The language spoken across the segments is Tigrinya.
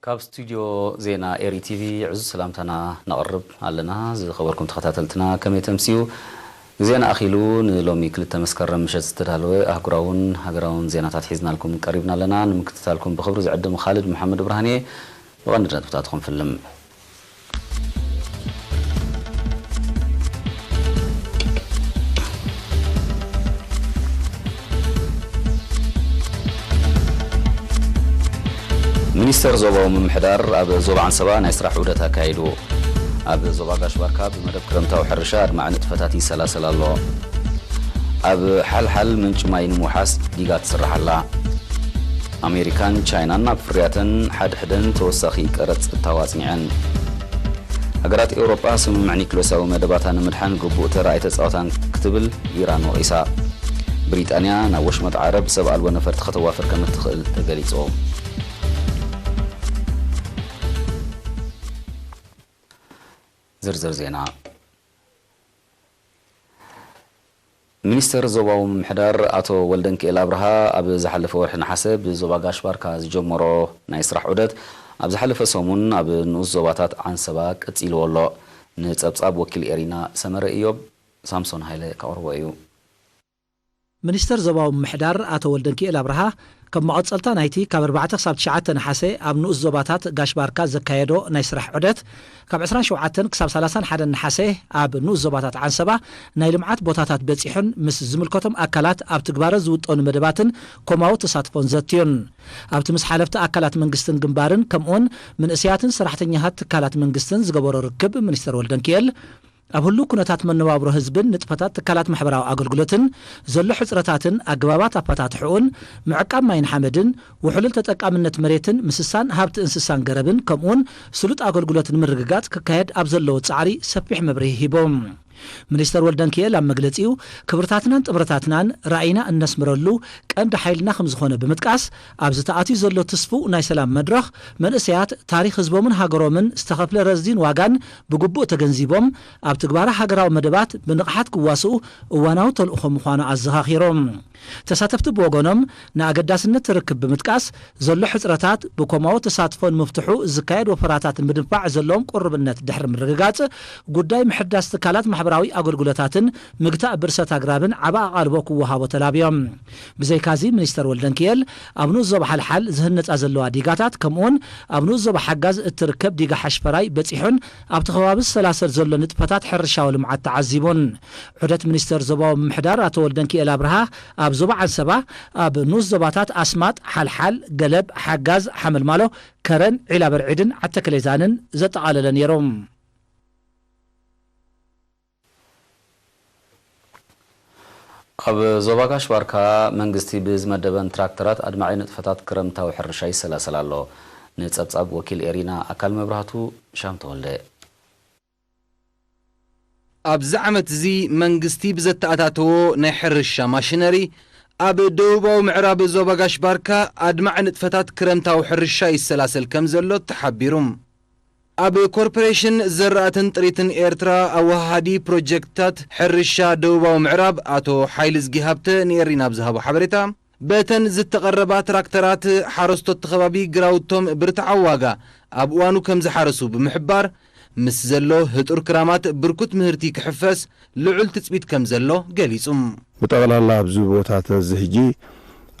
ካብ ስቱድዮ ዜና ኤሪ ቲቪ ዕዙዝ ሰላምታና ነቕርብ ኣለና። ዝኸበርኩም ተኸታተልትና ከመይ ተምስዩ? ግዜና ኣኺሉ ንሎሚ ክልተ መስከረም ምሸት ዝተዳለወ ኣህጉራውን ሃገራውን ዜናታት ሒዝናልኩም ቀሪብና ኣለና። ንምክትታልኩም ብኽብሪ ዝዕድም ኻልድ መሓመድ ብርሃን እየ። ብቐንዲ ነጥብታትኩም ፍልም። ሚኒስተር ዞባዊ ምምሕዳር ኣብ ዞባ ዓንሰባ ናይ ስራሕ ዑደት ኣካይዱ። ኣብ ዞባ ጋሽ ባርካ ብመደብ ክረምታዊ ሕርሻ ኣድማዒ ንጥፈታት ይሰላሰል ኣሎ። ኣብ ሓልሓል ምንጪ ማይ ንምውሓስ ዲጋ ትስራሕ ኣላ። ኣሜሪካን ቻይናን ኣብ ፍርያተን ሓድሕደን ተወሳኺ ቀረጽ እታው ኣጽኒዐን። ሃገራት ኤውሮጳ ስምምዕ ኒክሌሳዊ መደባታ ንምድሓን ግቡእ ተራ ኣይተጻወታን ክትብል ኢራን ወቒሳ። ብሪጣንያ ናብ ወሽመጥ ዓረብ ሰብ ኣልቦ ነፈርቲ ከተዋፍር ከም እትኽእል ተገሊጹ። ዝርዝር ዜና። ሚኒስተር ዞባዊ ምምሕዳር ኣቶ ወልደንኪኤል ኣብርሃ ኣብ ዝሓለፈ ወርሒ ነሓሰ ብዞባ ጋሽ ባርካ ዝጀመሮ ናይ ስራሕ ዑደት ኣብ ዝሓለፈ ሰሙን ኣብ ንኡስ ዞባታት ዓንሰባ ቀጺልዎ ኣሎ። ንጸብጻብ ወኪል ኤሪና ሰመረ እዮብ ሳምሶን ሃይለ ከቕርቦ እዩ። ሚኒስተር ዞባዊ ምምሕዳር ኣቶ ወልደንኪኤል ኣብርሃ ከም መቐጸልታ ናይቲ ካብ ኣርባዕተ ክሳብ ትሽዓተ ነሓሰ ኣብ ንኡስ ዞባታት ጋሽ ባርካ ዘካየዶ ናይ ስራሕ ዑደት ካብ ዕስራን ሸውዓተን ክሳብ ሰላሳን ሓደን ነሓሰ ኣብ ንኡስ ዞባታት ዓንሰባ ናይ ልምዓት ቦታታት በጺሑን ምስ ዝምልከቶም ኣካላት ኣብ ትግባረ ዝውጠኑ መደባትን ኮማዊ ተሳትፎን ዘትዩን። ኣብቲ ምስ ሓለፍቲ ኣካላት መንግስትን ግንባርን ከምኡውን መንእሰያትን ሰራሕተኛታት ትካላት መንግስትን ዝገበሮ ርክብ ሚኒስተር ወልደንኪኤል ኣብ ህሉው ኩነታት መነባብሮ ህዝብን ንጥፈታት ትካላት ማሕበራዊ ኣገልግሎትን ዘሎ ሕጽረታትን ኣገባባት ኣፈታትሕኡን ምዕቃብ ማይን ሓመድን ውሕሉል ተጠቃምነት መሬትን ምስሳን ሃብቲ እንስሳን ገረብን ከምኡውን ስሉጥ ኣገልግሎት ንምርግጋጽ ክካየድ ኣብ ዘለዎ ጻዕሪ ሰፊሕ መብርሂ ሂቦም። ሚኒስተር ወልደንኪኤል ኣብ መግለጺኡ ክብርታትናን ጥምረታትናን ራእይና እነስምረሉ ቀንዲ ሓይልና ከም ዝኾነ ብምጥቃስ ኣብዚ ተኣትዩ ዘሎ ትስፉው ናይ ሰላም መድረኽ መንእሰያት ታሪኽ ህዝቦምን ሃገሮምን ዝተኸፍለ ረዚን ዋጋን ብግቡእ ተገንዚቦም ኣብ ትግባረ ሃገራዊ መደባት ብንቕሓት ክዋስኡ እዋናዊ ተልእኾ ምዃኑ ኣዘኻኺሮም። ተሳተፍቲ ብወገኖም ንኣገዳስነት ርክብ ብምጥቃስ ዘሎ ሕጽረታት ብኮማዊ ተሳትፎ ንምፍትሑ ዝካየድ ወፈራታት ንምድንፋዕ ዘለዎም ቅሩብነት ድሕሪ ምርግጋጽ ጉዳይ ምሕዳስ ትካላት ማሕበራዊ ኣገልግሎታትን ምግታእ ብርሰት ኣግራብን ዓቢ ኣቓልቦ ክወሃቦ ተላብዮም። ብዘይካዚ ሚኒስተር ወልደንኪኤል ኣብ ንኡስ ዞባ ሓልሓል ዝህነጻ ዘለዋ ዲጋታት ከምኡውን ኣብ ንኡስ ዞባ ሓጋዝ እትርከብ ዲጋ ሓሽፈራይ በጺሑን ኣብቲ ከባቢ ዝሰላሰል ዘሎ ንጥፈታት ሕርሻዊ ልምዓት ተዓዚቡን። ዑደት ሚኒስተር ዞባዊ ምምሕዳር ኣቶ ወልደንኪኤል ኣብርሃ ኣብ ዞባ ዓንሰባ ኣብ ንኡስ ዞባታት ኣስማጥ፣ ሓልሓል፣ ገለብ፣ ሓጋዝ፣ ሓመልማሎ፣ ከረን፣ ዒላበርዒድን ዓተከሌዛንን ዘጠቓለለ ነይሩ። ኣብ ዞባ ጋሽ ባርካ መንግስቲ ብዝመደበን ትራክተራት ኣድማዒ ንጥፈታት ክረምታዊ ሕርሻ ይሰላሰል ኣሎ። ንጸብጻብ ወኪል ኤሪና ኣካል መብራህቱ ሻም ተወልደ። ኣብዚ ዓመት እዚ መንግስቲ ብዘተኣታተዎ ናይ ሕርሻ ማሽነሪ ኣብ ደቡባዊ ምዕራብ ዞባ ጋሽ ባርካ ኣድማዒ ንጥፈታት ክረምታዊ ሕርሻ ይሰላሰል ከም ዘሎ ተሓቢሩ። ኣብ ኮርፖሬሽን ዘራእትን ጥሪትን ኤርትራ ኣወሃሃዲ ፕሮጀክትታት ሕርሻ ደቡባዊ ምዕራብ ኣቶ ሓይልዝጊ ሃብተ ንኤሪና ኣብ ዝሃቦ ሓበሬታ፣ በተን ዝተቐረባ ትራክተራት ሓረስቶት እቲ ከባቢ ግራውቶም ብርትዓዊ ዋጋ ኣብ እዋኑ ከም ዝሓረሱ ብምሕባር፣ ምስ ዘሎ ህጡር ክራማት ብርኩት ምህርቲ ክሕፈስ ልዑል ትጽቢት ከም ዘሎ ገሊጹ። ብጠቕላላ ኣብዚ ቦታታት እዚ ሕጂ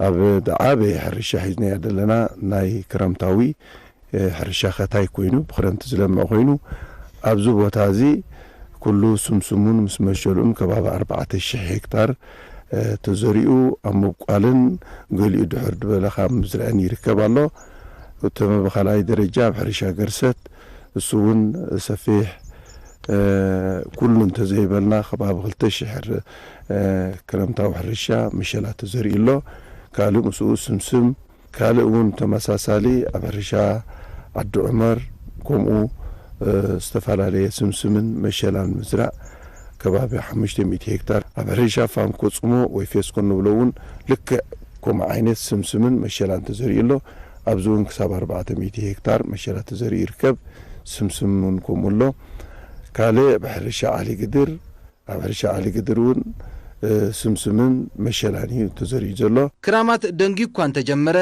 ኣብ ዝዓበየ ሕርሻ ሒዝናዮ ዘለና ናይ ክረምታዊ እ፣ ሕርሻ ከታይ ኮይኑ፣ ብኽረምቲ ዝለምዕ ኮይኑ፣ ኣብዚ ቦታ እዚ ኩሉ ስምስሙን ምስ መሸልኡን ከባቢ ኣርባዕተ ሽሕ ሄክታር፣ እ፣ ተዘሪኡ ኣብ ምብቋልን ገሊኡ ድሕር ዝበለ ካብ ምዝርዕን ይርከብ ኣሎ። እቶም ብኻልኣይ ደረጃ ኣብ ሕርሻ ገርሰት፣ እሱ እውን ሰፊሕ፣ እ፣ ኩሉ እንተዘይበልና ከባቢ ክልተ ሽሕ ር-፣ እ፣ ክረምታዊ ሕርሻ መሸላ ተዘሪኡ ኣሎ። ካልእ ምስኡ ስምስም፣ ካልእ እውን ተመሳሳሊ ኣብ ሕርሻ ዓዲ ዑመር ከምኡ፣ እ፣ ዝተፈላለየ ስምስምን መሸላን ምዝራእ ከባቢ ሓሙሽተ ሚእቲ ሄክታር ኣብ ሕርሻ ፋም ኮጽሞ ወይ ፌስኮን ንብሎ እውን ልክዕ ከምኡ ዓይነት ስምስምን መሸላን ተዘሪኡ ኣሎ። ኣብዚ እውን ክሳብ ኣርባዕተ ሚእቲ ሄክታር መሸላ ተዘሪኡ ይርከብ። ስምስም እውን ከምኡ ኣሎ። ካልእ ኣብ ሕርሻ ዓሊ ግድር፣ ኣብ ሕርሻ ዓሊ ግድር እውን፣ እ፣ ስምስምን መሸላን እዩ ተዘሪኡ ዘሎ። ክራማት ደንጊዩ እኳ እንተጀመረ፣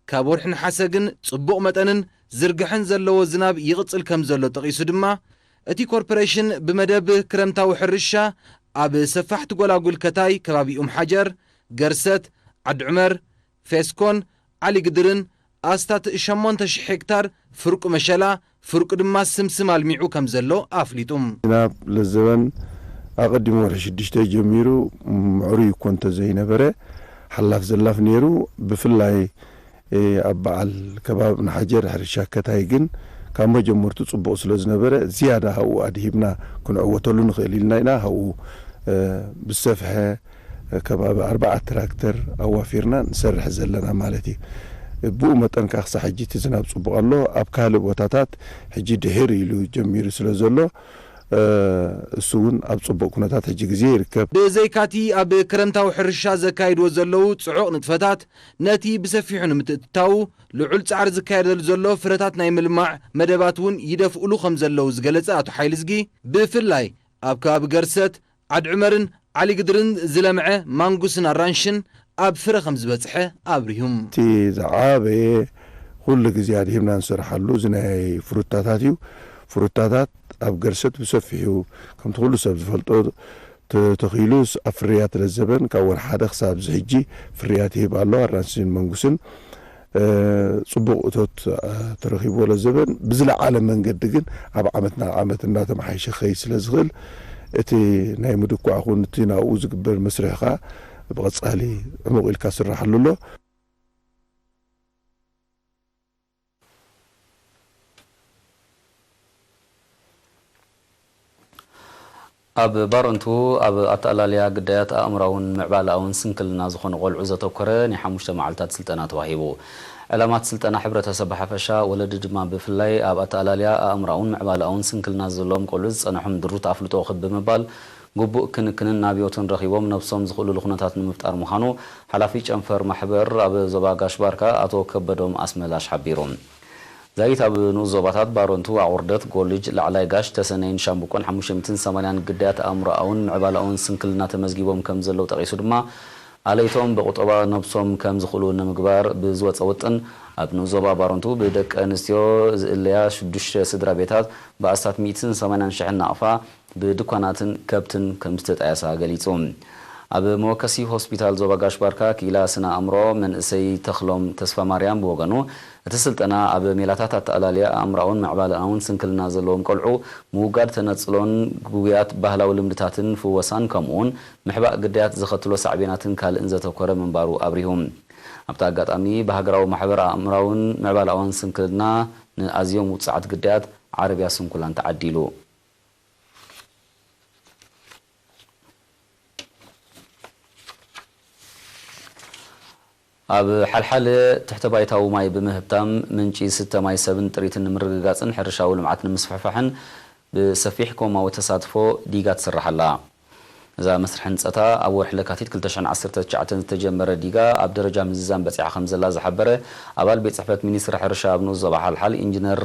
ካብ ወርሒ ነሓሰ ግን ጽቡቕ መጠንን ዝርግሐን ዘለዎ ዝናብ ይቕጽል ከም ዘሎ ጠቒሱ ድማ፣ እቲ ኮርፖሬሽን ብመደብ ክረምታዊ ሕርሻ ኣብ ሰፋሕቲ ጎላጉል ከታይ ከባቢ ኡም ሓጀር፣ ገርሰት፣ ዓዲ ዑመር፣ ፌስኮን ዓሊ ግድርን ኣስታት ሸሞንተ ሽሕ ሄክታር ፍርቁ መሸላ፣ ፍርቁ ድማ ስምስም ኣልሚዑ ከም ዘሎ ኣፍሊጡ። ዝናብ ለዘበን ኣቐዲሙ ወርሒ ሽዱሽተ ጀሚሩ ምዕሩይ እኮ እንተዘይነበረ፣ ሓላፍ ዘላፍ ነይሩ። ብፍላይ፣ እ፣ ኣብ በዓል ከባቢ ንሓጀር ሕርሻ ከታይ ግን ካብ መጀመርቱ ጽቡቕ ስለ ዝነበረ፣ ዝያዳ ሃብኡ ኣድሂብና ክንዕወተሉ ንኽእል ኢልና ኢና። ሃብኡ፣ እ፣ ብዝሰፍሐ ከባቢ ኣርባዓ ትራክተር ኣዋፊርና ንሰርሕ ዘለና ማለት እዩ። ብኡ መጠን ከኣ ክሳዕ ሕጂ እቲ ዝናብ ጽቡቕ ኣሎ። ኣብ ካልእ ቦታታት ሕጂ ድሕር ኢሉ ጀሚሩ ስለ ዘሎ፣ እ፣ እሱ እውን ኣብ ጽቡቕ ኩነታት ሕጂ ግዜ ይርከብ። ብዘይካቲ ኣብ ክረምታዊ ሕርሻ ዘካይድዎ ዘለዉ ጽዑቕ ንጥፈታት ነቲ ብሰፊሑ ንምትእትታዉ ልዑል ጻዕሪ ዝካየደሉ ዘሎ ፍረታት ናይ ምልማዕ መደባት እውን ይደፍእሉ ከም ዘለዉ ዝገለጸ ኣቶ ሓይልዝጊ፣ ብፍላይ ኣብ ከባቢ ገርሰት፣ ዓድ ዑመርን ዓሊ ግድርን ዝለምዐ ማንጉስን ኣራንሽን ኣብ ፍረ ከም ዝበጽሐ ኣብሪሁ። እቲ ዝዓበየ ኩሉ ግዜ ኣድሂብና ንሰርሓሉ እዚ ናይ ፍሩታታት እዩ። ፍሩታታት ኣብ ገርሰት ብሰፊሑ ከምቲ ኩሉ ሰብ ዝፈልጦ ተተኺሉስ ኣብ ፍርያት ለዘበን ካብ ወርሒ ሓደ ክሳብ እዚ ሕጂ ፍርያት ይህብ ኣሎ። ኣራንሽን መንጉስን፣ እ፣ ጽቡቕ እቶት፣ እ፣ ተረኺብዎ ለዘበን ብዝለዓለ መንገዲ ግን ኣብ ዓመት ናብ ዓመት እናተመሓየሸ ክኸይድ ስለ ዝኽእል፣ እቲ ናይ ምድኳዕ ኹን እቲ ናብኡ ዝግበር መስርሕ ኸኣ ብቐጻሊ ዕሙቕ ኢልካ ዝስራሓሉ ኣሎ። ኣብ ባረንቱ ኣብ ኣተኣላልያ ግዳያት ኣእምራውን ምዕባለኣውን ስንክልና ዝኾኑ ቆልዑ ዘተኮረ ናይ ሓሙሽተ መዓልታት ስልጠና ተዋሂቡ። ዕላማት ስልጠና ሕብረተሰብ ብሓፈሻ፣ ወለዲ ድማ ብፍላይ ኣብ ኣተኣላልያ ኣእምራውን ምዕባለኣውን ስንክልና ዘለዎም ቆልዑ ዝጸንሖም ድሩት ኣፍልጦ ክብ ብምባል ግቡእ ክንክንን ናብዮትን ረኺቦም ነብሶም ዝኽእሉሉ ኩነታት ንምፍጣር ምዃኑ ሓላፊ ጨንፈር ማሕበር ኣብ ዞባ ጋሽ ባርካ ኣቶ ከበዶም ኣስመላሽ ሓቢሩ። ዛጊት ኣብ ንኡስ ዞባታት ባረንቱ፣ ኣቑርደት፣ ጎልጅ፣ ላዕላይ ጋሽ፣ ተሰነይን ሻምብቆን ሓሙሽተ ሚእትን ሰማንያን ግዳያት ኣእምሮኣውን ምዕባለኣውን ስንክልና ተመዝጊቦም ከም ዘለዉ ጠቒሱ ድማ፣ ኣለይቶም ብቁጠባ ነብሶም ከም ዝኽእሉ ንምግባር ብዝወጸ ውጥን፣ ኣብ ንኡስ ዞባ ባረንቱ ብደቂ ኣንስትዮ ዝእለያ ሽዱሽተ ስድራ ቤታት ብኣስታት ሚእትን ሰማንያን ሽሕን ናቕፋ ብድኳናትን ከብትን ከም ዝተጣየሳ ገሊጹ። ኣብ መወከሲ ሆስፒታል ዞባ ጋሽ ባርካ ክኢላ ስነ ኣእምሮ መንእሰይ ተኽሎም ተስፋ ማርያም ብወገኑ፣ እቲ ስልጠና ኣብ ሜላታት ኣተኣላልያ ኣእምራውን ምዕባለኣውን ስንክልና ዘለዎም ቆልዑ ምውጋድ ተነጽሎን ግጉያት ባህላዊ ልምድታትን ፍወሳን ከምኡውን ምሕባእ ግዳያት ዘኸትሎ ሳዕቤናትን ካልእን ዘተኮረ ምንባሩ ኣብሪሁ። ኣብቲ ኣጋጣሚ ብሃገራዊ ማሕበር ኣእምራውን ምዕባለኣውን ስንክልና ንኣዝዮም ውጹዓት ግዳያት ዓረብያ ስንኩላን ተዓዲሉ። ኣብ ሓልሓለ ትሕተ ባይታዊ ማይ ብምህብታም ምንጪ ዝስተ ማይ ሰብን ጥሪትን ንምርግጋጽን ሕርሻዊ ልምዓት ንምስፍሕፋሕን ብሰፊሕ ኮማዊ ተሳትፎ ዲጋ ትስራሕ ኣላ። እዛ መስርሕ ህንጸታ ኣብ ወርሒ ለካቲት ክልተ ሽሕን ዓሰርተ ትሽዓተን ዝተጀመረ ዲጋ ኣብ ደረጃ ምዝዛም በጺሓ ከም ዘላ ዝሓበረ ኣባል ቤት ጽሕፈት ሚኒስትሪ ሕርሻ ኣብ ንኡስ ዞባ ሓልሓል ኢንጂነር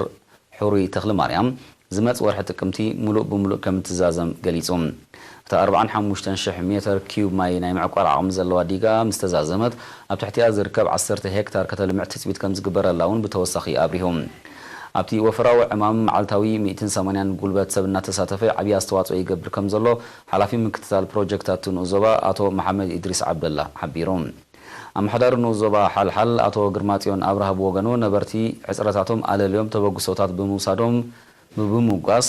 ሕሩይ ተኽለማርያም፣ ዝመጽእ ወርሒ ጥቅምቲ ምሉእ ብምሉእ ከም እትዛዘም ገሊጹ። እታ ኣርባዓን ሓሙሽተን ሽሕ ሜተር ኪዩብ ማይ ናይ ምዕቋር ዓቕሚ ዘለዋ ዲጋ ምስ ተዛዘመት፣ ኣብ ትሕቲኣ ዝርከብ ዓሰርተ ሄክታር ከተልምዕ ትጽቢት ከም ዝግበረላ እውን ብተወሳኺ ኣብሪሁ። ኣብቲ ወፈራዊ ዕማም መዓልታዊ ሚእትን ሰማንያን ጉልበት ሰብ እናተሳተፈ ዓብዪ ኣስተዋጽኦ ይገብር ከም ዘሎ ሓላፊ ምክትታል ፕሮጀክታት እቲ ንኡስ ዞባ ኣቶ መሓመድ ኢድሪስ ዓብደላ ሓቢሩ። ኣመሓዳሪ ንኡስ ዞባ ሓልሓል ኣቶ ግርማጽዮን ኣብርሃ ብወገኑ፣ ነበርቲ ሕጽረታቶም ኣለልዮም ተበግሶታት ብምውሳዶም ብምምጓስ፣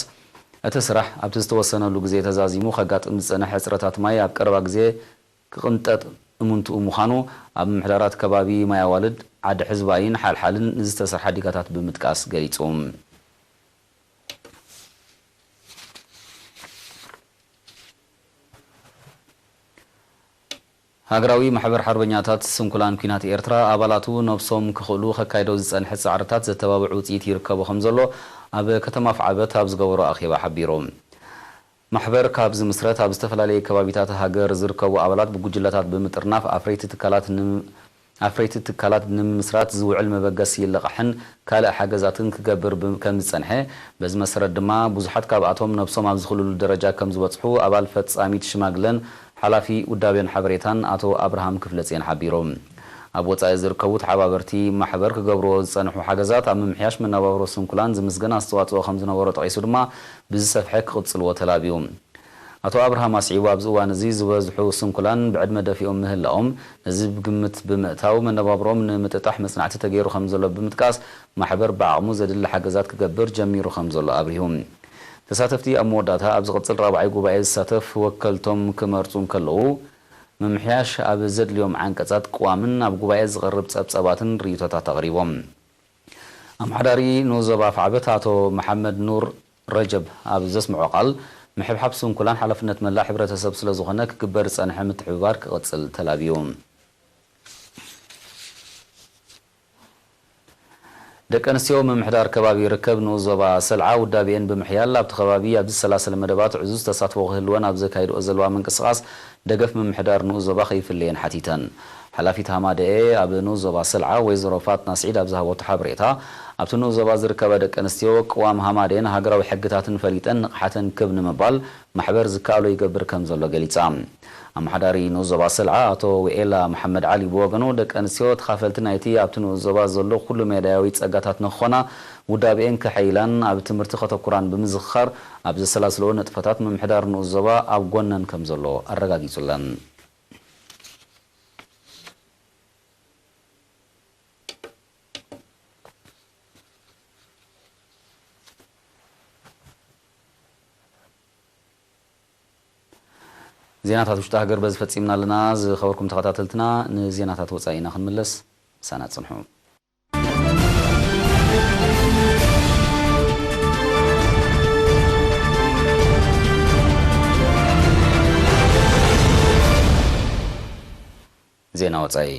እቲ ስራሕ ኣብቲ ዝተወሰነሉ ግዜ ተዛዚሙ ከጋጥም ዝጸንሐ ሕጽረታት ማይ ኣብ ቀረባ ግዜ ክቕንጠጥ እምንትኡ ምዃኑ ኣብ ምምሕዳራት ከባቢ ማይ ኣዋልድ፣ ዓዲ ሕዝባይን ሓልሓልን ንዝተሰርሓ ዲጋታት ብምጥቃስ ገሊጹ። ሃገራዊ ማሕበር ሓርበኛታት ስንኩላን ኲናት ኤርትራ ኣባላቱ ነብሶም ክኽእሉ ከካይዶ ዝጸንሐ ጻዕርታት ዘተባብዕ ውጽኢት ይርከቦ ከም ዘሎ ኣብ ከተማ ኣፍዓበት ኣብ ዝገበሮ ኣኼባ ሓቢሩ። ማሕበር ካብ ዝምስረት ኣብ ዝተፈላለየ ከባቢታት ሃገር ዝርከቡ ኣባላት ብጉጅለታት ብምጥርናፍ ኣፍረይቲ ትካላት ን-፣ ኣፍረይቲ ትካላት ንምምስራት ዝውዕል መበገሲ ልቓሕን ካልእ ሓገዛትን ክገብር ብ-፣ ከም ዝጸንሐ፣ በዚ መሰረት ድማ ብዙሓት ካብኣቶም ነብሶም ኣብ ዝኽልሉ ደረጃ ከም ዝበጽሑ ኣባል ፈጻሚት ሽማግለን ሓላፊ ውዳቤን ሓበሬታን ኣቶ ኣብርሃም ክፍለጽዮን ሓቢሩ። ኣብ ወጻኢ ዝርከቡ ተሓባበርቲ ማሕበር ክገብርዎ ዝጸንሑ ሓገዛት ኣብ ምምሕያሽ መነባብሮ ስንኩላን ዝምስገን ኣስተዋጽኦ ከም ዝነበሮ ጠቒሱ ድማ ብዝሰፍሐ ክቕጽልዎ ተላብዩ። ኣቶ ኣብርሃም ኣስዒቡ ኣብዚ እዋን እዚ ዝበዝሑ ስንኩላን ብዕድመ ደፊኦም ምህላዎም ነዚ ብግምት ብምእታው መነባብሮኦም ንምጥጣሕ መጽናዕቲ ተገይሩ ከም ዘሎ ብምጥቃስ ማሕበር ብዓቕሙ ዘድሊ ሓገዛት ክገብር ጀሚሩ ከም ዘሎ ኣብሪሁ። ተሳተፍቲ ኣብ መወዳእታ ኣብ ዝቕጽል ራብዓይ ጉባኤ ዝሳተፍ ወከልቶም ክመርጹ እንከለዉ፣ ምምሕያሽ ኣብ ዘድልዮም ዓንቀጻት ቅዋምን ኣብ ጉባኤ ዝቐርብ ጸብጻባትን ርእይቶታት ኣቕሪቦም። ኣመሓዳሪ ንኡስ ዞባ ኣፍዓበት ኣቶ መሓመድ ኑር ረጀብ ኣብ ዘስምዖ ቃል፣ ምሕብሓብ ስንኩላን ሓላፍነት መላእ ሕብረተሰብ ስለ ዝኾነ ክግበር ዝጸንሐ ምትሕብባር ክቕጽል ተላብዩ። ደቂ ኣንስትዮ ምምሕዳር ከባቢ ርከብ ንኡስ ዞባ ሰልዓ ውዳቤኤን ብምሕያል ኣብቲ ከባቢ ኣብ ዝሰላሰለ መደባት ዕዙዝ ተሳትፎ ክህልወን ኣብ ዘካይድኦ ዘለዋ ምንቅስቓስ ደገፍ ምምሕዳር ንኡስ ዞባ ከይፍለየን ሓቲተን። ሓላፊት ሃማደኤ ኣብ ንኡስ ዞባ ሰልዓ ወይዘሮ ፋጥና ስዒድ ኣብ ዝሃበቶ ሓበሬታ፣ ኣብቲ ንኡስ ዞባ ዝርከባ ደቂ ኣንስትዮ ቅዋም ሃማደኤን ሃገራዊ ሕግታትን ፈሊጠን ንቕሓተን ክብ ንምባል ማሕበር ዝከኣሎ ይገብር ከም ዘሎ ገሊጻ። ኣመሓዳሪ ንኡስ ዞባ ሰልዓ ኣቶ ውኤላ መሓመድ ዓሊ ብወገኑ፣ ደቂ ኣንስትዮ ተኻፈልቲ ናይቲ ኣብቲ ንኡስ ዞባ ዘሎ ኩሉ መዳያዊ ጸጋታት ንክኾና ውዳቤኤን ከሐይላን ኣብ ትምህርቲ ከተኩራን ብምዝኽኻር፣ ኣብ ዘሰላስለኦ ንጥፈታት ምምሕዳር ንኡስ ዞባ ኣብ ጎነን ከም ዘሎ ኣረጋጊጹለን። ዜናታት ውሽጢ ሃገር በዚ ፈጺምና ኣለና። ዝኸበርኩም ተኸታተልትና፣ ንዜናታት ወጻኢ ኢና ክንምለስ። ምሳና ጽንሑ። ዜና ወጻኢ።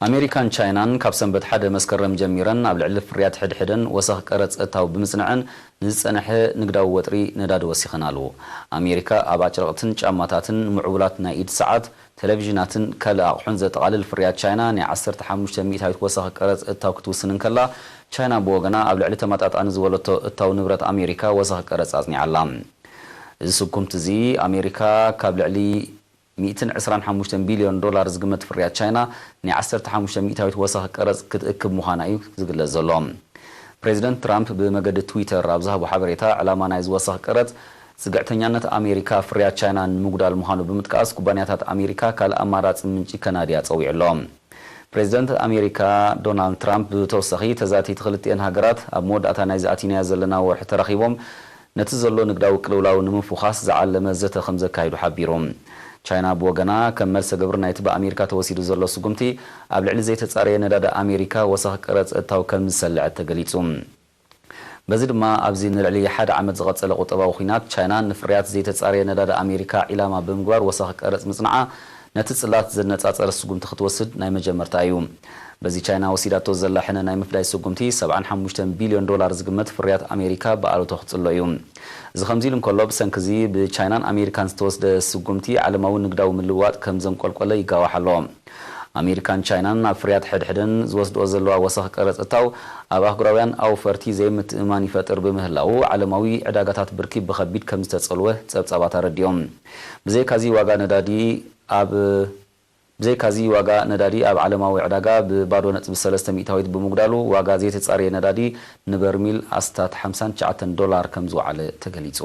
ኣሜሪካን ቻይናን ካብ ሰንበት ሓደ መስከረም ጀሚረን ኣብ ልዕሊ ፍርያት ሕድሕደን ወሰኽ ቀረጽ እታው ብምጽንዐን፣ ንዝጸንሐ ንግዳዊ ወጥሪ ነዳዲ ወሲኸን ኣለዎ። ኣሜሪካ ኣብ ኣጭርቕትን ጫማታትን፣ ምዕቡላት ናይ ኢድ ሰዓት፣ ቴሌቪዥናትን ካልእ ኣቕሑን ዘጠቓልል ፍርያት ቻይና ናይ ዓሰርተ ሓሙሽተ ሚእታዊት ወሰኽ ቀረጽ እታው ክትውስን እንከላ፣ ቻይና ብወገና ኣብ ልዕሊ ተመጣጣኒ ዝበለቶ እታው ንብረት ኣሜሪካ ወሰኽ ቀረጽ ኣጽኒዓ ኣላ። እዚ ስጉምቲ እዚ ኣሜሪካ ካብ ልዕሊ ሚእትን ዕስራን ሓሙሽተን ቢልዮን ዶላር ዝግመት ፍርያት ቻይና ናይ ዓሰርተ ሓሙሽተ ሚእታዊት ወሰኽ ቀረጽ ክትእክብ ምዃና እዩ ዝግለጽ ዘሎ። ፕሬዚደንት ትራምፕ ብመገዲ ትዊተር ኣብ ዝሃቦ ሓበሬታ፣ ዕላማ ናይዚ ወሰኽ ቀረጽ ጽግዕተኛነት ኣሜሪካ ፍርያት ቻይና ንምጉዳል ምዃኑ ብምጥቃስ፣ ኩባንያታት ኣሜሪካ ካልእ ኣማራጺ ምንጪ ከናድያ ጸዊዑ ኣሎ። ፕሬዚደንት ኣሜሪካ ዶናልድ ትራምፕ ብተወሳኺ፣ ተዛተይቲ ክልቲኤን ሃገራት ኣብ መወዳእታ ናይዚ ኣቲናዮ ዘለና ወርሒ ተራኺቦም ነቲ ዘሎ ንግዳዊ ቅልውላው ንምፍዃስ ዝዓለመ ዘተ ከም ዘካይዱ ሓቢሩ። ቻይና ብወገና፣ ከም መልሰ ግብሪ ናይቲ ብኣሜሪካ ተወሲዱ ዘሎ ስጉምቲ፣ ኣብ ልዕሊ ዘይተጻረየ ነዳዲ ኣሜሪካ ወሰኽ ቀረጽ እታው ከም ዝሰልዐት ተገሊጹ። በዚ ድማ፣ ኣብዚ ንልዕሊ ሓደ ዓመት ዝቐጸለ ቁጠባዊ ኲናት፣ ቻይና ንፍርያት ዘይተጻረየ ነዳዲ ኣሜሪካ ዒላማ ብምግባር ወሰኽ ቀረጽ ምጽንዓ፣ ነቲ ጽላት ዘነጻጸረ ስጉምቲ ክትወስድ ናይ መጀመርታ እዩ። በዚ ቻይና ወሲዳቶ ዘላ ሕነ ናይ ምፍዳይ ስጉምቲ፣ ሰብዓን ሓሙሽተን ቢልዮን ዶላር ዝግመት ፍርያት ኣሜሪካ ብኣሉቶ ክጽሎ እዩ። እዚ ከምዚ ኢሉ እንከሎ፣ ብሰንኪ እዚ ብቻይናን ኣሜሪካን ዝተወስደ ስጉምቲ፣ ዓለማዊ ንግዳዊ ምልውዋጥ ከም ዘንቆልቆለ ይጋዋሕ ኣሎ። ኣሜሪካን ቻይናን ኣብ ፍርያት ሕድሕደን ዝወስድኦ ዘለዋ ወሰኽ ቀረጽ እታው፣ ኣብ ኣህጉራውያን ኣውፈርቲ ዘይምትእምማን ይፈጥር ብምህላዉ፣ ዓለማዊ ዕዳጋታት ብርኪ ብኸቢድ ከም ዝተጸልወ ጸብጻባት ኣረዲኦም። ብዘይካዚ ዋጋ ነዳዲ ኣብ፣ ብዘይካዚ ዋጋ ነዳዲ ኣብ ዓለማዊ ዕዳጋ ብባዶ ነጥቢ ሰለስተ ሚእታዊት ብምጉዳሉ፣ ዋጋ ዘይተጻረየ ነዳዲ ንበርሚል ኣስታት ሓምሳን ትሽዓተን ዶላር ከም ዝወዓለ ተገሊጹ።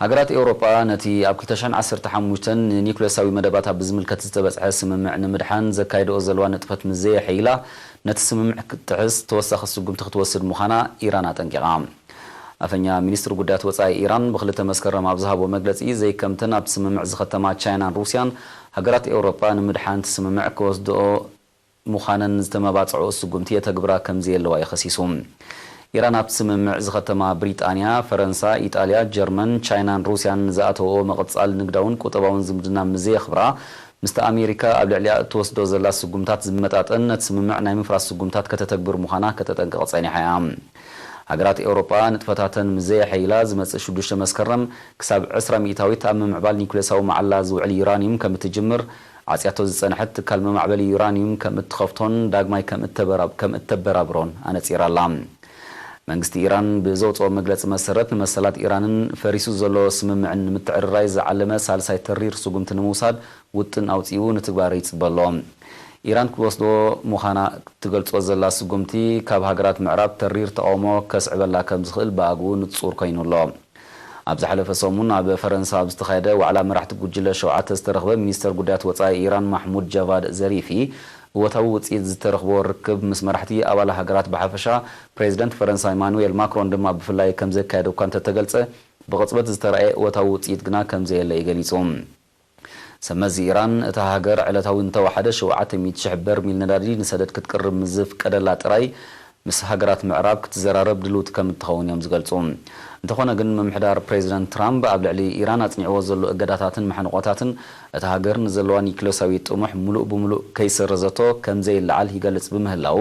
ሃገራት ኤውሮጳ፣ ነቲ ኣብ ክልተ ሽሕን ዓሰርተ ሓሙሽተን ንኒኩሌሳዊ መደባታ ብዝምልከት ዝተበጽሐ ስምምዕ ንምድሓን ዘካይድኦ ዘለዋ ንጥፈት ምስ ዘየሐይላ፣ ነቲ ስምምዕ ክትጥሕስ ተወሳኺ ስጉምቲ ክትወስድ ምዃና ኢራን ኣጠንቂቓ። ኣፈኛ ሚኒስትሪ ጉዳያት ወጻኢ ኢራን ብክልተ መስከረም ኣብ ዝሃቦ መግለጺ፣ ዘይከምተን ኣብቲ ስምምዕ ዝኸተማ ቻይናን ሩስያን፣ ሃገራት ኤውሮጳ ንምድሓን እቲ ስምምዕ ክወስድኦ ምዃነን ዝተመባጽዖ ስጉምቲ የተግብራ ከም ዘየለዋ እዩ ከሲሱ። ኢራን ኣብቲ ስምምዕ ዝኸተማ ብሪጣንያ፣ ፈረንሳ፣ ኢጣልያ፣ ጀርመን፣ ቻይናን ሩስያን ዝኣተወኦ ምቕጻል ንግዳውን ቁጠባውን ዝምድና ምስ ዘየኽብራ፣ ምስቲ ኣሜሪካ ኣብ ልዕሊኣ እትወስዶ ዘላ ስጉምታት ዝመጣጠን፣ ነቲ ስምምዕ ናይ ምፍራስ ስጉምታት ከተተግብር ምዃና ከተጠንቅቕ ጸኒሓ እያ። ሃገራት ኤውሮጳ ንጥፈታተን ምስ ዘየሐይላ፣ ዝመጽእ ሽዱሽተ መስከረም ክሳብ ዕስራ ሚእታዊት ኣብ ምምዕባል ኒኩሌሳዊ መዓላ ዝውዕል ዩራንዩም ከም እትጅምር፣ ዓጽያቶ ዝጸንሐት ትካል መማዕበሊ ዩራንዩም ከም እትኸፍቶን ዳግማይ ከም እተበራብ-፣ ከም እተበራብሮን ኣነጺራ ኣላ። መንግስቲ ኢራን ብዘውጽኦ መግለጺ መሰረት፣ ንመሰላት ኢራንን ፈሪሱ ዘሎ ስምምዕን ንምትዕርራይ ዝዓለመ ሳልሳይ ተሪር ስጉምቲ ንምውሳድ ውጥን ኣውጺኡ ንትግባረ ይጽበ ኣሎ። ኢራን ክትወስዶ ምዃና ትገልጾ ዘላ ስጉምቲ፣ ካብ ሃገራት ምዕራብ ተሪር ተቓውሞ ከስዕበላ ከም ዝኽእል ብኣግኡ ንጹር ኮይኑ ኣሎ። ኣብ ዝሓለፈ ሰሙን ኣብ ፈረንሳ ኣብ ዝተኻየደ ዋዕላ መራሕቲ ጉጅለ ሸውዓተ ዝተረኽበ ሚኒስተር ጉዳያት ወጻኢ ኢራን ማሕሙድ ጃቫድ ዘሪፊ፣ እወታዊ ውጽኢት ዝተረኽቦ ርክብ ምስ መራሕቲ ኣባል ሃገራት ብሓፈሻ፣ ፕሬዚደንት ፈረንሳ ኢማኑኤል ማክሮን ድማ ብፍላይ ከም ዘካየደ እኳ እንተተገልጸ፣ ብቕጽበት ዝተራእየ እወታዊ ውጽኢት ግና ከም ዘየለ እዩ ገሊጹ። ሰመዚ ኢራን፣ እታ ሃገር ዕለታዊ እንተወሓደ ሸውዓተ ሚእቲ ሽሕ በርሚል ነዳዲ ንሰደድ ክትቅርብ ምስ ዘፍቀደላ ጥራይ፣ ምስ ሃገራት ምዕራብ ክትዘራረብ ድልውቲ ከም እትኸውን እዮም ዝገልጹ። እንተኾነ ግን፣ ምምሕዳር ፕሬዚደንት ትራምፕ ኣብ ልዕሊ ኢራን ኣጽኒዕዎ ዘሎ እገዳታትን መሕንቖታትን፣ እታ ሃገር ንዘለዋ ኒክሌሳዊ ጥሙሕ ምሉእ ብምሉእ ከይሰረዘቶ ከም ዘይለዓል ይገልጽ ብምህላው፣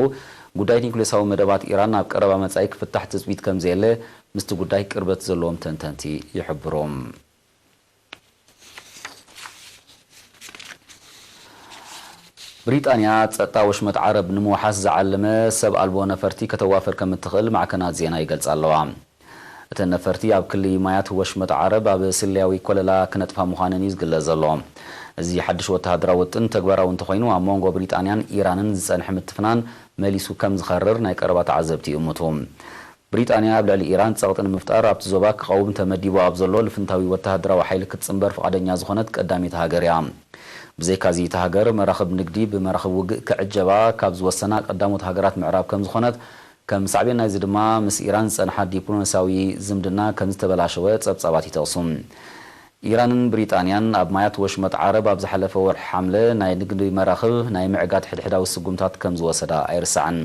ጉዳይ ኒክሌሳዊ መደባት ኢራን ኣብ ቀረባ መጻኢ ክፍታሕ ትጽቢት ከም ዘየለ ምስቲ ጉዳይ ቅርበት ዘለዎም ተንተንቲ ይሕብሩ። ብሪጣንያ ጸጥታ ወሽመጥ ዓረብ ንምውሓስ ዝዓለመ ሰብ ኣልቦ ነፈርቲ ከተዋፍር ከም እትኽእል ማዕከናት ዜና ይገልጻ ኣለዋ። እተን ነፈርቲ ኣብ ክሊ ማያት ወሽመጥ ዓረብ ኣብ ስለያዊ ኮለላ ክነጥፋ ምዃነን እዩ ዝግለጽ ዘሎ። እዚ ሓድሽ ወተሃደራዊ ውጥን ተግባራዊ እንተኾይኑ፣ ኣብ መንጎ ብሪጣንያን ኢራንን ዝጸንሐ ምትፍናን መሊሱ ከም ዝኸርር ናይ ቀረባ ተዓዘብቲ ይእምቱ። ብሪጣንያ ኣብ ልዕሊ ኢራን ጸቕጢ ንምፍጣር ኣብቲ ዞባ ክቐውም ተመዲቡ ኣብ ዘሎ ልፍንታዊ ወተሃደራዊ ሓይሊ ክትጽንበር ፍቓደኛ ዝኾነት ቀዳመይቲ ሃገር እያ። ብዘይካዚ፣ እታ ሃገር መራኽብ ንግዲ ብመራኽብ ውግእ ክዕጀባ ካብ ዝወሰና ቀዳሞት ሃገራት ምዕራብ ከም ዝኾነት፣ ከም ሳዕቤን ናይዚ ድማ ምስ ኢራን ዝጸንሓ ዲፕሎማስያዊ ዝምድና ከም ዝተበላሸወ ጸብጻባት ይጠቕሱ። ኢራንን ብሪጣንያን ኣብ ማያት ወሽመጥ ዓረብ ኣብ ዝሓለፈ ወርሒ ሓምለ ናይ ንግዲ መራኽብ ናይ ምዕጋት ሕድሕዳዊ ስጉምታት ከም ዝወሰዳ ኣይርሳዕን።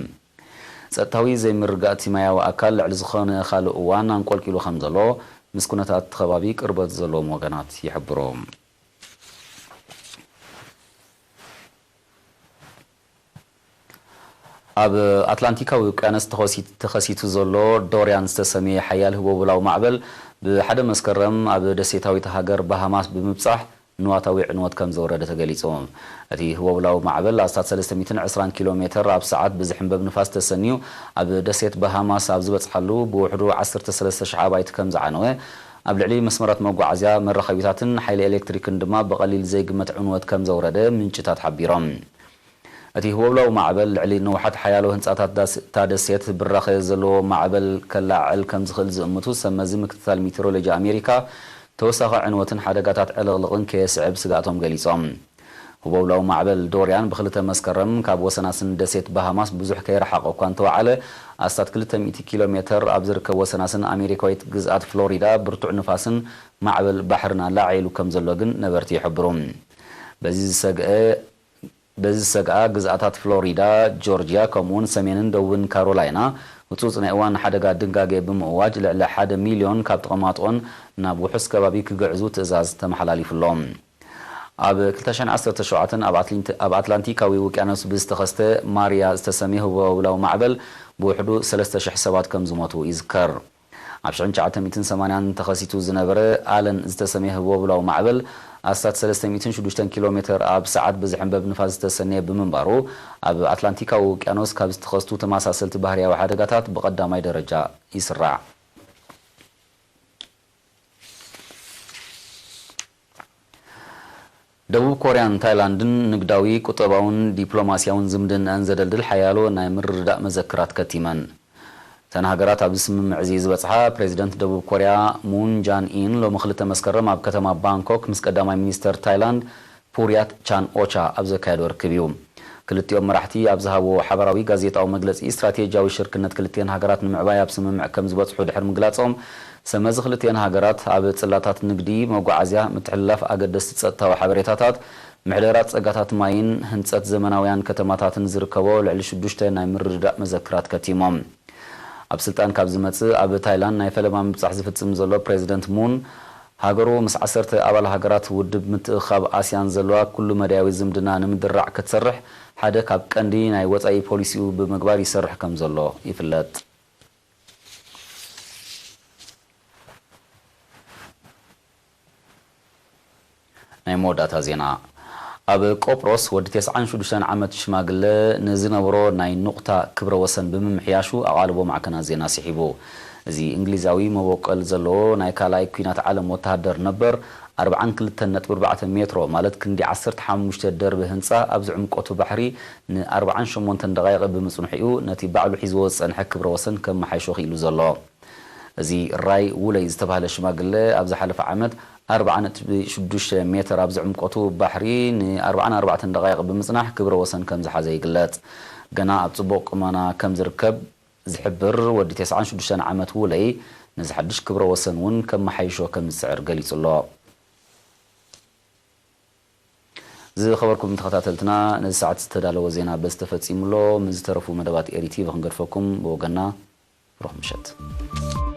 ጸጥታዊ ዘይምርግጋእ እቲ ማያዊ ኣካል ልዕሊ ዝኾነ ካልእ እዋን ኣንቆልቂሉ ከም ዘሎ ምስ ኩነታት እቲ ከባቢ ቅርበት ዘለዎም ወገናት ይሕብሩ። ኣብ ኣትላንቲካዊ ውቅያኖስ ተኸሲት-፣ ተኸሲቱ ዘሎ ዶርያን ዝተሰምየ ሓያል ህቦብላዊ ማዕበል ብሓደ መስከረም ኣብ ደሴታዊት ሃገር ባሃማስ ብምብጻሕ ንዋታዊ ዕንወት ከም ዘውረደ ተገሊጹ። እቲ ህቦብላዊ ማዕበል ኣስታት ሰለስተ ሚእትን ዕስራን ኪሎ ሜተር ኣብ ሰዓት ብዝሕንበብ ንፋስ ተሰንዩ ኣብ ደሴት ባሃማስ ኣብ ዝበጽሓሉ ብውሕዱ ዓሰርተ ሰለስተ ሽሕ ኣባይቲ ከም ዝዓነወ፣ ኣብ ልዕሊ መስመራት መጓዓዝያ፣ መራኸቢታትን ሓይሊ ኤሌክትሪክን ድማ ብቐሊል ዘይግመት ዕንወት ከም ዘውረደ ምንጭታት ሓቢሮም። እቲ ህቦብላዊ ማዕበል ልዕሊ ንውሓት ሓያሎ ህንጻታት ዳስ-፣ እታ ደሴት ብራኸ ዘለዎ ማዕበል ከለዓዕል ከም ዝኽእል ዝእምቱ ሰብ መዚ ምክትታል ሜቴሮሎጂ ኣሜሪካ፣ ተወሳኺ ዕንወትን ሓደጋታት ዕልቕልቕን ከየስዕብ ስግኣቶም ገሊጾም። ህቦብላዊ ማዕበል ዶርያን ብኽልተ መስከረም ካብ ወሰናስን ደሴት ባሃማስ ብዙሕ ከይረሓቐ እኳ እንተወዓለ፣ ኣስታት ክልተ ሚእቲ ኪሎ ሜተር ኣብ ዝርከብ ወሰናስን ኣሜሪካዊት ግዝኣት ፍሎሪዳ ብርቱዕ ንፋስን ማዕበል ባሕርን ኣላዒሉ ከም ዘሎ ግን ነበርቲ ይሕብሩ። በዚ ዝሰግአ በዚ ዝሰግኣ ግዝኣታት ፍሎሪዳ፣ ጆርጅያ፣ ከምኡ'ውን ሰሜንን ደቡብን ካሮላይና፣ ህጹጽ ናይ እዋን ሓደጋ ድንጋጌ ብምእዋጅ፣ ልዕሊ ሓደ ሚልዮን ካብ ተቐማጦን ናብ ውሑስ ከባቢ ክግዕዙ ትእዛዝ ተመሓላሊፉሎም። ኣብ ክልተ ሽሕን ዓሰርተ ሸውዓተን ኣብ ኣትሊንት-፣ ኣብ ኣትላንቲካዊ ውቅያኖስ ብዝተኸስተ ማርያ ዝተሰምየ ህቦብላዊ ማዕበል፣ ብውሕዱ ሰለስተ ሽሕ ሰባት ከም ዝሞቱ ይዝከር። ኣብ ሽሕን ትሽዓተ ሚእትን ሰማንያን ተኸሲቱ ዝነበረ ኣለን ዝተሰምየ ህቦብላዊ ማዕበል፣ ኣስታት ሰለስተ ሚእትን ሽዱሽተን ኪሎ ሜተር ኣብ ሰዓት ብዝሕንበብ ንፋስ ዝተሰነየ ብምንባሩ፣ ኣብ ኣትላንቲካዊ ውቅያኖስ ካብ ዝተኸስቱ ተመሳሰልቲ ባህርያዊ ሓደጋታት ብቐዳማይ ደረጃ ይስራዕ። ደቡብ ኮርያን ታይላንድን ንግዳዊ፣ ቁጠባውን ዲፕሎማስያውን ዝምድናኣን ዘደልድል ሓያሎ ናይ ምርድዳእ መዘክራት ከቲመን። እተን ሃገራት ኣብዚ ስምምዕ እዚ ዝበጽሓ፣ ፕሬዚደንት ደቡብ ኮርያ ሙን ጃን ኢን ሎሚ ክልተ መስከረም ኣብ ከተማ ባንኮክ ምስ ቀዳማይ ሚኒስተር ታይላንድ ፑርያት ቻን ኦቻ ኣብ ዘካየዶ ርክብ እዩ። ክልቲኦም መራሕቲ ኣብ ዝሃብዎ ሓበራዊ ጋዜጣዊ መግለጺ፣ ስትራቴጂያዊ ሽርክነት ክልቲአን ሃገራት ንምዕባይ ኣብ ስምምዕ ከም ዝበጽሑ ድሕሪ ምግላጾም፣ ሰመዚ ክልቲአን ሃገራት ኣብ ጽላታት ንግዲ፣ መጓዓዝያ፣ ምትሕልላፍ ኣገደስቲ ጸጥታዊ ሓበሬታታት፣ ምሕደራ ጸጋታት ማይን ህንጸት ዘመናውያን ከተማታትን ዝርከቦ ልዕሊ ሽዱሽተ ናይ ምርድዳእ መዘክራት ከቲሞም። ኣብ ስልጣን ካብ ዝመጽእ ኣብ ታይላንድ ናይ ፈለማ ምብጻሕ ዝፍጽም ዘሎ ፕሬዚደንት ሙን፣ ሃገሩ ምስ ዓሰርተ ኣባል ሃገራት ውድብ ምትእኻብ ኣስያን ዘለዋ ኩሉ መዳያዊ ዝምድና ንምድራዕ ክትሰርሕ ሓደ ካብ ቀንዲ ናይ ወጻኢ ፖሊሲኡ ብምግባር ይሰርሕ ከም ዘሎ ይፍለጥ። ናይ መወዳእታ ዜና። ኣብ ቆጵሮስ ወዲ ተስዓን ሽዱሽተን ዓመት ሽማግለ ንዝነበሮ ናይ ኑቕታ ክብረ ወሰን ብምምሕያሹ ኣቓልቦ ማዕከናት ዜና ስሒቡ። እዚ እንግሊዛዊ መበቆል ዘለዎ ናይ ካልኣይ ኲናት ዓለም ወተሃደር ነበር ኣርብዓን ክልተን ነጥቢ ኣርባዕተ ሜትሮ ማለት ክንዲ ዓሰርተ ሓሙሽተ ደርቢ ህንጻ ኣብዚ ዕምቆቱ ባሕሪ ንኣርብዓን ሸሞንተን ደቓይቕ ብምጽንሑ እዩ ነቲ ባዕሉ ሒዝዎ ዝጸንሐ ክብረ ወሰን ከመሓይሾ ክኢሉ ዘሎ። እዚ ራይ ውለይ ዝተባህለ ሽማግለ ኣብ ዝሓለፈ ዓመት ኣርብዓ ነጥቢ ሽዱሽተ ሜትር ኣብ ዝዕምቆቱ ባሕሪ ንኣርብዓን ኣርባዕተን ደቓይቕ ብምጽናሕ ክብረ ወሰን ከም ዝሓዘ ይግለጽ። ገና ኣብ ጽቡቕ ቁመና ከም ዝርከብ ዝሕብር ወዲ ተስዓን ሽዱሽተን ዓመት ውለይ ነዚ ሓድሽ ክብረ ወሰን እውን ከመሓይሾ ከም ዝጽዕር ገሊጹ ኣሎ። ዝኸበርኩም ተኸታተልትና፣ ነዚ ሰዓት ዝተዳለወ ዜና በዚ ተፈጺሙ ኣሎ። ምስ ዝተረፉ መደባት ኤሪ ቲቪ ክንገድፈኩም ብወገንና ብሩኽ ምሸት።